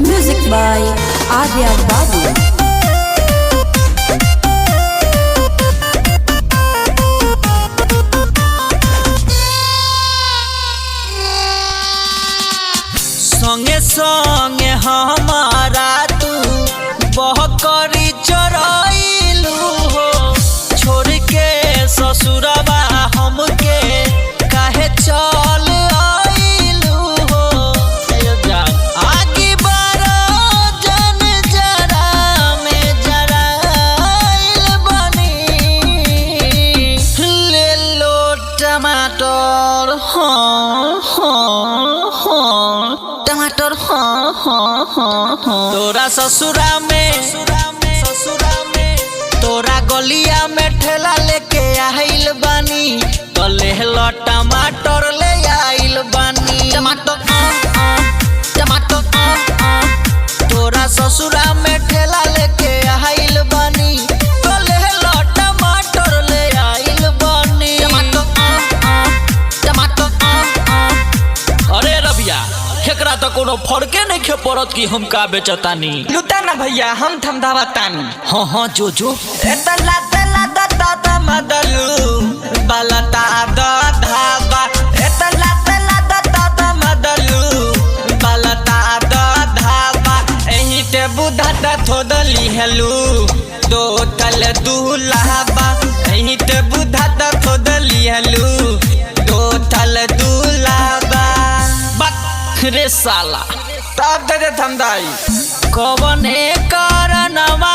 Music by Arya Babu. संगे संगे हमारा तू बहकरी चढ़ाइलू हो, छोड़ के ससुरबा हमके काहे चल आइलू हो। आगे बारो जन जरा में जराइल बनी। ले लो टमाटर, हाँ हाँ हाँ, टमाटर, हाँ हाँ हाँ हाँ। तोरा ससुरा में, ससुरा में तोरा गलिया में ठेला लेके आइल बानी, तो ले लो टमाटर ले आइल बानी। टमाटर आ आ, टमाटर आ आ, तोरा ससुरा में ठेला लेके आइल बानी, तो ले लो टमाटर ले आइल बानी। टमाटर आ आ, टमाटर आ आ। अरे रबिया, एकरा तो कोनो फर्के नहीं खे पड़त कि हम का बेचतानी। लुता ना भैया, हम थमधावा तानी। हाँ हाँ, जो जो। एतला तला दा दा मदलू बलता दा धाबा, एतला तला दा दा मदलू बलता दा धाबा, एही ते बुधा दा थोदली हेलू दो तल दूल्हाबा, एही ते बुधा दा थोदली हेलू दो तल दूल्हाबा। बक रे साला। तब दे दे थमदाई। कवने कारणवा